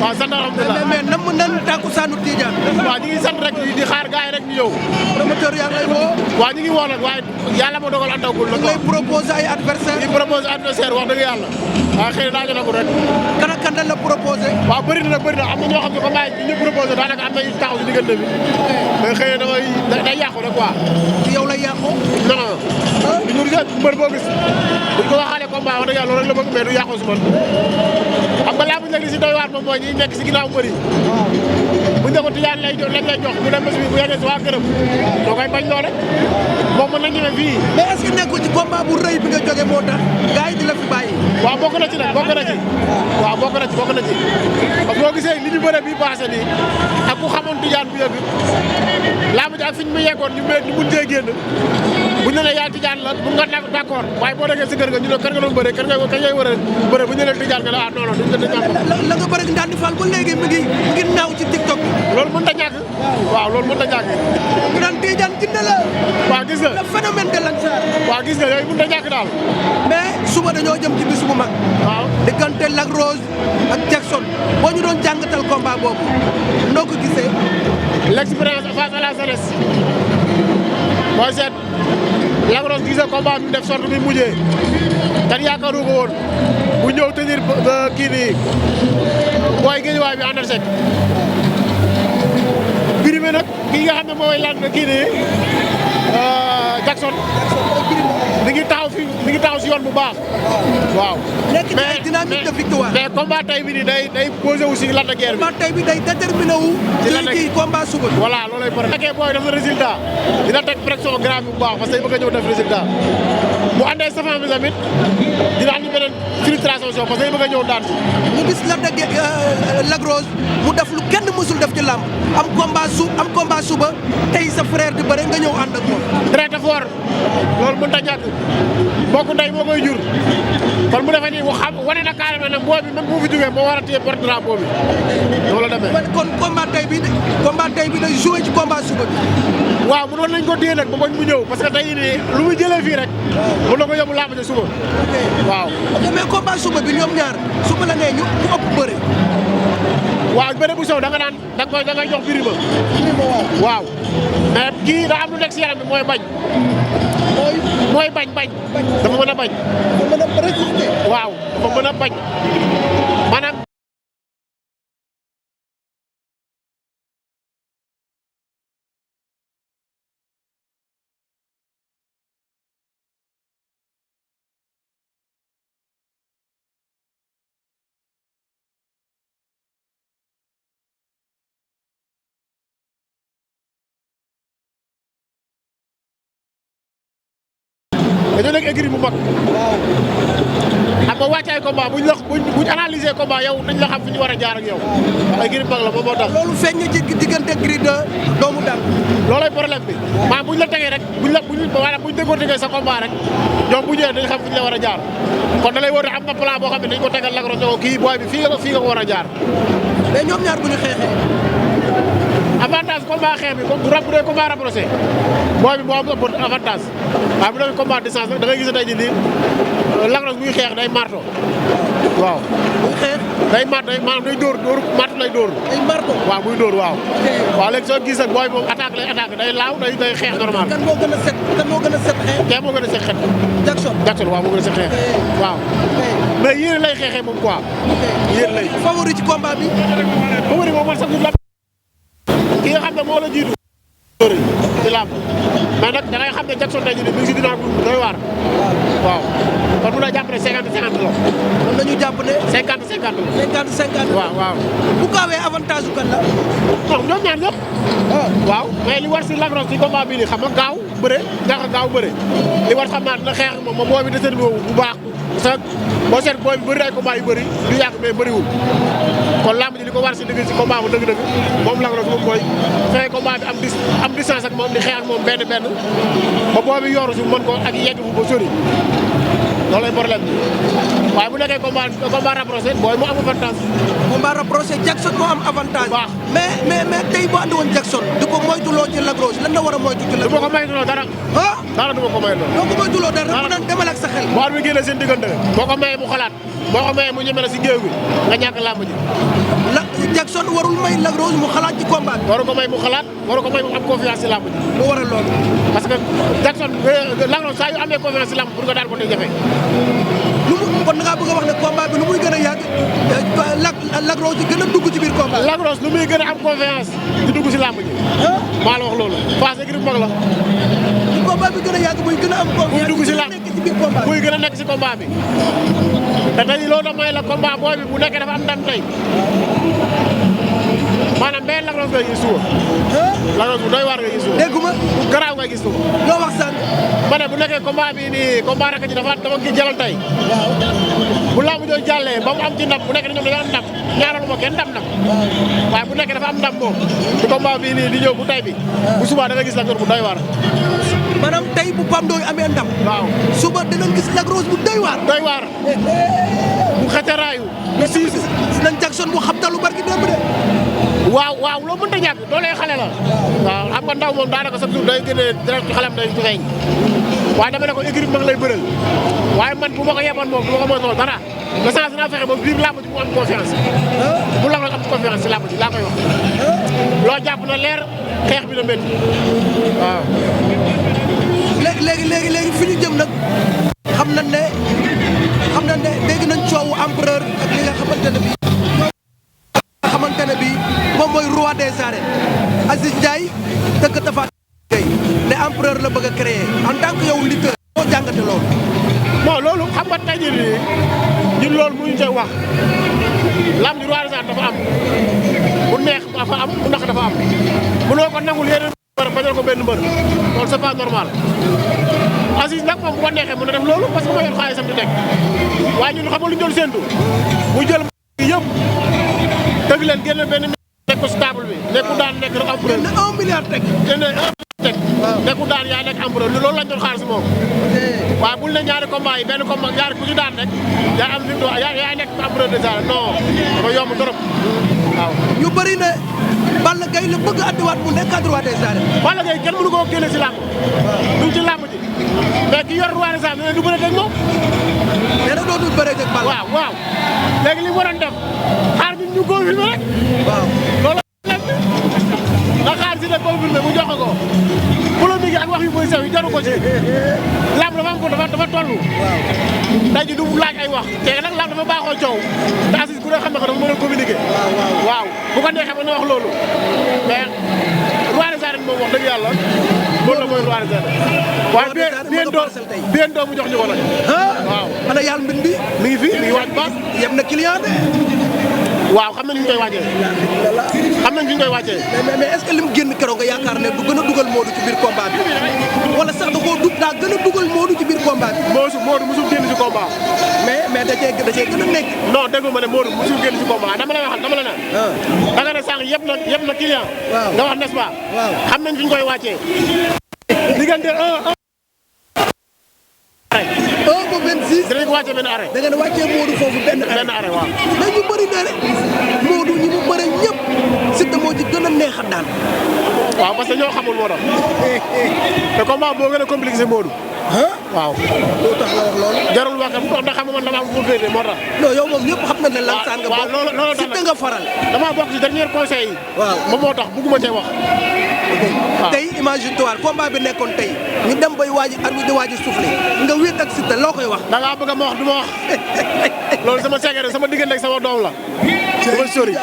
waaw sant alhamdulilah mais nam nan takkusaanu Tidiane. waaw ñu ngi sant rek di xaar gars yi rek ñu ñëw. promoteur yaa ngi lay woo. waaw ñu ngi woo nag waaye yàlla moo dogal àndagul nag. ngay proposé ay adversaire. di proposé adversaire wax dëgg yàlla. waaw xëy na daa jotagul rek. kan ak kan la proposé. waaw bëri na am na ñoo xam ne combat yi ñu proposé daanaka am na yu taxaw si diggante bi. mais xëy na day yàqu rek quoi. ci yow lay yàqu. non non. du ñu gisee mbër boo gis buñ ko waxaalee combat wax dëgg yàlla loolu rek la bëgg mais du yàqu si man. xam nga laa bu ñu si doy waar moom mooy ñi nekk si ginnaaw mbër yi. buñ ne ko Tidiane lañ lay jox bu dem ba si bu yeggee si waa këram doo koy bañ loo rek moom mën na ñëwee fii. mais est-ce que nekkul ci combat bu rëy bi nga jógee moo tax gars yi di la fi bàyyi. waaw bokk na ci nag bokk na ci. waaw bokk na ci parce que boo gisee li ñu bëre bii passé nii ak ku xamoon Tidiane bu yëgg laa ji ak fi ñu mu yeggoon ñu mun cee génn bu ñu ne yaa Tidiane la bu nga d'accord waaye boo déggee si kër ga ñu ne kër nga doon bëree kër nga kañ ngay war a bëre bu ñu ne Tidiane nga ne ah non non duñ ko dañ la nga bëri Ndandi Fall ba léegi mi ngi naaw ci TikTok bi. loolu mën ta ñàkk waaw loolu mën ta ñàkk ñu naan Tidiane jinne la. waaw gis nga le phénomène de Lansar. waaw gis nga yooyu mën ta ñàkk daal mais suba dañoo jëm ci bis bu mag. waaw diggante Lac Rose ak Jackson boo ñu doon jàngatal combat boobu noo ko gisee. l'expérience face à la jeunesse booy seet Lac Rose gisee combat bi def sorte bi mujjee tan yaakaaru ko woon bu ñëw tenir kii nii booy géejuwaay bi àndal sek Birima nag kii nga xam ne mooy lan kii nii Jackson mi ngi taxaw si yoon bu baax waaw. nekk ci ay dynamique de victoire. mais combat tay bi nii day posé wu si Lac de Guiers bi. combat tay bi day déterminé wu. ci combat suba bi. voilà loolay pare. bu fekkee booy def na résultat dina teg pression grave bu baax parce que day bëgg a ñëw def résultat bu àndee safaan bi tamit dina andi beneen frustration parce que day bëgg a ñëw daan si. ñu gis Lac Rose mu def lu kenn mësul def ci làmb am combat suba tey sa frère di bëre nga ñëw ànd ak moom. très fort loolu mënut a ñàkk mbokku ndey moo koy jur kon mu defee nii wane na carrément ne booy bi même bu fi jógee moo war a téye porte drapeau bi loolu la demee. kon combat tey bi day joué ci combat suba bi. waaw mënoon nañ ko téye nag ba bañ mu ñëw parce que tey nii lu muy jëlee fii rek mën na ko yóbbu làmb ja suba. waaw. ok mais combat suba bi ñoom ñaar suba la nee ñu ëpp bëre. waaw bëre bu sow da ngay jox Birima. waaw mais kii daa am lu nekk si yaram bi mooy bañ. mooy bañ. dafa mën a bañ. dafa mën a résister. waaw dafa mën a bañ maanaam. dañoo nekk écurie bu mag. waaw. xam nga wàccaay combat buñ analyser combat yow nañ la xam fi ñu war a jaar ak yow. waaw écurie bu mag la moom moo tax. loolu feeñ na ci diggante Gris 2 doomu daan. loolay problème bi maanaam buñ la tegee rek buñ décortiquer sa combat rek ñoom bu ñëwee dañ xam fi ñu la war a jaar kon da lay wóor ne am na plan boo xam ne dañ ko tegal Lac Rose kii booy bi fii nga ko war a jaar. mais ñoom ñaar bu ñu xeexee. avantage combat xeex bi comme bu dee combat rapproché booy bi moo am avantage waaye bu dee combat distance da ngay gis tey jii nii Lac Rose buy xeex day marto waaw. buy xeex. maanaam day dóor marto lay dóor. day marto waaw buy dóor waaw. waaw léegi soo gis ak booy moom attaque lay attaque day laaw day xeex normal. kan moo gën a set xeex. kee moo gën a set xeex. Jackson waaw moo gën a set xeex waaw. mais yéen lay xeexee moom quoi. yéen lay. favori ci combat bi. favori moom man sax ki nga xam ne moo la jiitu ci làmb mais nag da ngay xam ne Jackson tey jii nii mi ngi si dynamique bu doy waar waaw kon mun naa jàpp ne 50-50 la. kon nañu jàpp ne. 50-50 la. 50-50. waaw. bu gaawee avantage su kan la. non ñoom ñaar ñëpp. waaw mais li war si Lac Rose ci combat bii nii xam nga gaaw bëre gaaw bëre li war xam naa dina xeex moom booy bi déterminé wu bu baax parce que boo seet booy bi bëri ay combat yu bëri du yàgg mais bëriwul kon lamb ji li ko war si dëgg si combat bu dëgg-dëgg moom Lac Rose moom mooy fexe combat bi am distance ak moom di xeex ak moom benn ba booy bi yoru si mën ko ak yegg bu ba sori loolay problème bi waaye bu nekkee combat rapproché booy mu am avantage. combat rapproché Jackson moo am avantage. waaw mais tey boo andi woon Jackson di ko moytuloo ci Lac Rose lan la war a moytu ci Lac Rose. du ma ko moytuloo dara. ah dara du ma ko moytuloo. doo ko moytuloo dara mu naan demal ak sa xel. boo mi génne seen diggante boo ko mayee mu xalaat boo ko mayee mu ñeme la si géew gi nga ñàkk làmb ji. Jackson warul may Lac Rose mu xalaat ci combat bi. waru ko may mu xalaat waru ko may mu am confiance si làmb ji. lu waral loolu. parce que Jackson Lac Rose saa yu amee confiance si làmb pour nga daal ko day jafe. kon da ngaa bëgg a wax ne combat bi lu muy gën a yàgg Lac Rose di gën a dugg ci biir combat. Lac Rose lu muy gën a am confiance di dugg si làmb ji. maa la wax loolu. Fass écurie bu mag la. ci combat bi gën a yàgg muy gën a am confiance. muy dugg si làmb nekk ci biir combat muy gën a nekk si combat bi. te tey loolu da mooy la combat booy bi bu nekkee dafa am ndam tey maanaam benn Lac Rose ngay gis suba. Lac Rose bu doy waar ngay gis suba. dégguma bu garaaw ngay gis suba. loo wax sànq. ma ne bu nekkee combat bi nii combat rek ji dafa gi jëlal tey. bu làmb jooju jàllee ba mu am ci ndam bu nekkee ñoom dañoo am ndam ñaaralu ma kenn ndam nag. waaye bu nekkee dafa am ndam moom bu combat bii nii di ñëw bu tay bi. bu subaa da nga gis Lac Rose bu doy waar. maanaam tey bu Pape Ndoye amee ndam. waaw suba dinañ gis Lac Rose bu doy waar. doy waar. bu xeteraayu. lu siis nañ Jackson bu xam talu barki démb de. waaw loo mënta ñàkk doolee xale la. waaw xam nga ndaw moom daanaka chaque jour day génnee direct ci xelam day feeñ. waaye dama ne ko écurie mag lay bëral waaye man bu ma ko yeboon moom du ma ko moytuwul dara le sens dinaa fexe ba biir làmb ji mu am confiance. bu Lac Rose am confiance si làmb ji laa koy wax. loo jàpp na leer xeex bi na métti waaw. léegi fi ñu jëm nag xam nañ ne dégg nañ coowu empereur ak li nga xamante ne bii moom mooy roi des arènes Aziz Ndiaye dëkk Tapha Gueye ne empereur la bëgg a créer en tant que yow lutteur moo jàngate loolu. bon loolu xam nga tey jii nii ñun loolu mënuñ cee wax lamb ji roi des arènes dafa am bu neex dafa am bu naq dafa am mënoo ko nangul yeneen mbër bañal ko benn mbër loolu c'est pas normal. Aziz nag moom bu ko neexee mën na def loolu parce que moo yor xaalisam di teg waaye ñun xam nga lu ñu doon séntu bu jël yëpp tëgg leen génne benn nekk ko si table bi nekku daan nekk rek empereur. ne 1 milliard teg. génne 1 milliard teg. nekku daan yaa nekk empereur loolu lañ doon xaar si moom. waaye bul ne ñaari combat yi benn combat ñaari ku ci daan rek yaa am victoire yaa nekk empereur des arènes non dafa yomb trop waaw. ñu bëri ne Balla Gaye la bëgg a andiwaat mu nekk roi des arènes. Balla Gaye kenn mënu koo génne si làmb. duñ ci làmb ji mais ki yor roi des arènes ne du bëre ak moom. nee na dootul bëre ak Balla. waaw léegi li mu waroon def xaar ñun ñu confirmé rek. waaw loolu la xaar si ne confirmé mu jox ko polémique ak wax yu muy sew yi jaru ko ci. làmb dafa am ko dafa toll. tey ji du laaj ay wax te nag làmb dafa baaxoo coow te Aziz ku ne xam na ko dafa mën a communiquer. waaw bu ko neexee ba na wax loolu mais roi des arènes moom wax dëgg yàlla loolu la mooy roi des arènes. waaye bientôt mu jox ñu ko nag. waaw ana yàlla mbir bi mi ngi fi mi ngi waaj baax. yem na client de. waaw xam nañ ñu koy wàccee. xam nañ fi ñu koy wàccee. mais est-ce que lim génn keroog nga yaakaar ne du gën a dugal Modou ci biir combat bi wala sax da koo daa gën a dugal Modou ci biir combat bi. Modou musul génn ci combat. mais da cee gën a nekk. non déggu ma ne Modou musul génn ci combat dama lay waxal dama la ne. da nga ne sànq yëpp na client. waaw nga wax n'est-ce pas. waaw xam nañ fi ñu koy wàccee. diggante 1 ba 26. dinañ ko wàccee benn arrêt. da ngeen wàccee Modou foofu benn arrêt waaw. mais ñu bëri na ne Modou ñi mu bëre ñëpp Siteu moo ci gën a neex a daan. waaw parce que ñoo xamul moo tax. te combat boo gën a compliqué Modou. waaw. loo tax nga wax loolu. jarul wax mu toog ndax xam nga man dama am fu mu féetee moo tax. non yow moom ñëpp xam na ne Lansar nga bokk. waaw loolu Siteu nga faral. damaa bokk ci dernier conseil yi. waaw moom moo tax bugguma cee wax. waaw tey imagine toi combat bi nekkoon tey ñu dem bay waaj arbitre di waaj a soufflé nga wéet ak Siteu loo koy wax. da ngaa bëgg a ma wax du ma wax loolu sama secret sama diggante ak sama doom la. dama sori.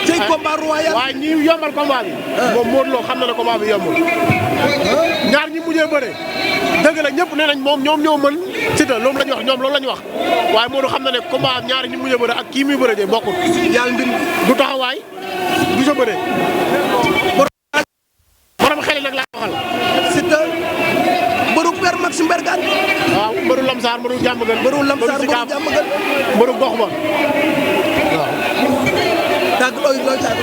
tey combat royal. waaye ñi yombal combat bi. moom Modou Lo xam na ne combat bi yombul. ñaar ñi mujjee bëre dëgg la ñëpp nee nañ moom ñoom ñoo mën Siteu loolu la ñu wax ñoom loolu la ñu wax waaye Modou xam na ne combat ñaari ñi mujjee bëre ak kii muy bëre jee bokkul. yàlla mbir du taxawaay du sa bëre. borom xel nag laa waxal. Siteu mbëru Père Max Mbergane. waaw mbëru Lamsaar mbëru Jàmmagën. mbëru Lamsaar mbëru Jàmmagën. mbëru gox ba waaw. tàgg looy tàgg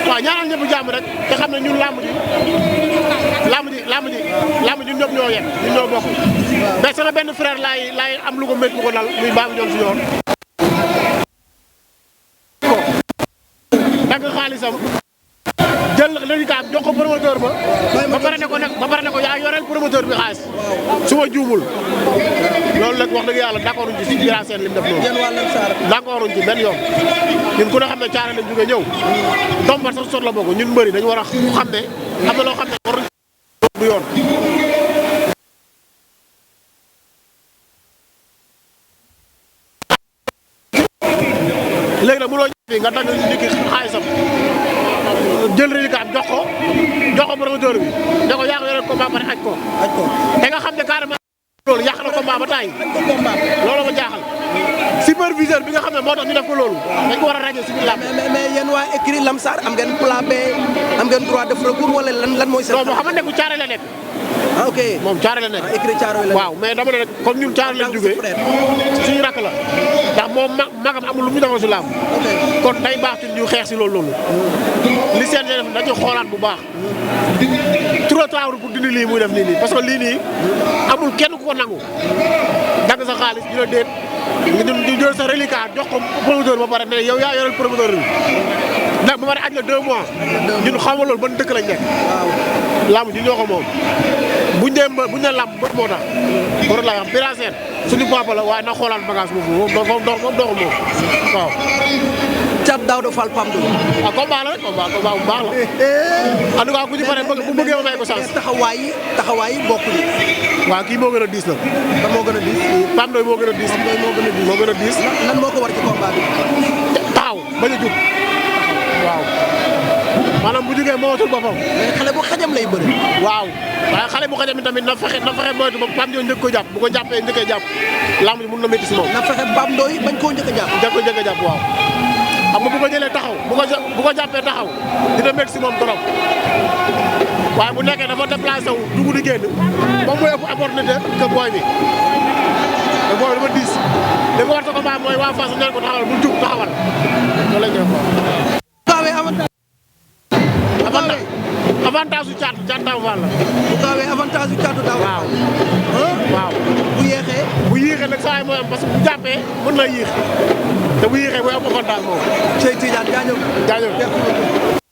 waaw ñaanal ñëpp jàmm rek te xam ne ñun làmb ji ñun ñëpp ñoo yem ñun ñoo bokk. mais sama benn frère laay am lu ko métti lu ko dal muy Babou Ndione Junior. dagg xaalisam jël reliquat jox ko promoteur ba. ba pare ne ko yaa yoreel promoteur bi xaalis. su ma juumul. loolu nag wax dëgg yàlla d'accord uñ ci si Bira Sène li mu def loolu. d'accord uñ ci benn yoon. ñun ku ne xam ne caare lañ jóge ñëw. dompat sax sot la bokk ñun mbëri dañu war a xam ne am na loo xam ne war du yoon. léegi nag mënoo fii nga dagg nit ki xaalisam jël reliquat jox ko promoteur bi ne ko yaa ko yoreel combat pare aj ko te nga xam ne carrément loolu yàq na combat ba taay loolu ma jaaxal superviseur bi nga xam ne moo tax ñu def ko loolu dañ ko war a rajo si biir làmb. mais yéen waa écurie Lamsar am ngeen plan B am ngeen droit def recours wala lan mooy seen. non moo xam ne ku caare la nekk. ah ok moom caare la nekk. écurie Thiaroye la waaw mais dama ne rek comme ñun caare lañ jógee suñu rakk la ndax moom magam amul lu mu defal si làmb. kon day baax ci ñu xeex si loolu li seen def dañu xoolaat bu baax trop tard pour dindi lii muy def nii parce que lii nii amul kenn ku ko nangu dagg sa xaalis ñu la déet ñu jël sa reliquat jox ko promoteur ba pare ne yow yaa yoreel promoteur bi ndax ba pare aj la 2 mois ñun xamal loolu ban dëkk lañ nekk. làmb ji ñoo ko moom buñ ne làmb bët moo tax war laa wax Bira Sène suñu papa la waaye na xoolaat bagage moom doo ko moom waaw. Thiat Daouda Fall Pam Doy. ah combat la rek combat bu baax la en tout cas ku ci pare bu bëggee ma may ko chance. taxawaay yi bokkuñu. waaw kii moo gën a diis la. lan moo gën a diis. Pam Doy moo gën a diis. moo gën a diis. lan moo ko war ci combat bi. taxaw bañ a jug waaw maanaam bu jugee moomatul boppam. mais xale bu xajam lay bëri. waaw waaye xale bu xajam tamit na fexe moytu ba Pam Doy njëkk ko jàpp bu ko jàppee njëkkee jàpp lamb ji mun na métti si moom. na fexe Pam Doy bañ koo njëkk a jàpp. njëkk a jàpp waaw. xam nga bu ko jëlee taxaw bu ko jàppee taxaw dina métti si moom trop waaye bu nekkee dafa déplacé wu dugg di génn moom mooy ëpp opportunité que booy bi te booy dafa diis li ko war sa combat mooy waa Fass neen ko taxawal bu jug taxawal loolu la ñu avantage su Thiat Daouda Fall la. bu gaawee avantage su Thiat Daouda. waaw. bu yéexee. bu yéexee nag saa yi mooy am parce que bu jàppee mën na yéex te bu yéexee mooy am avantage moom. Cheikh Tidiane jaajëf.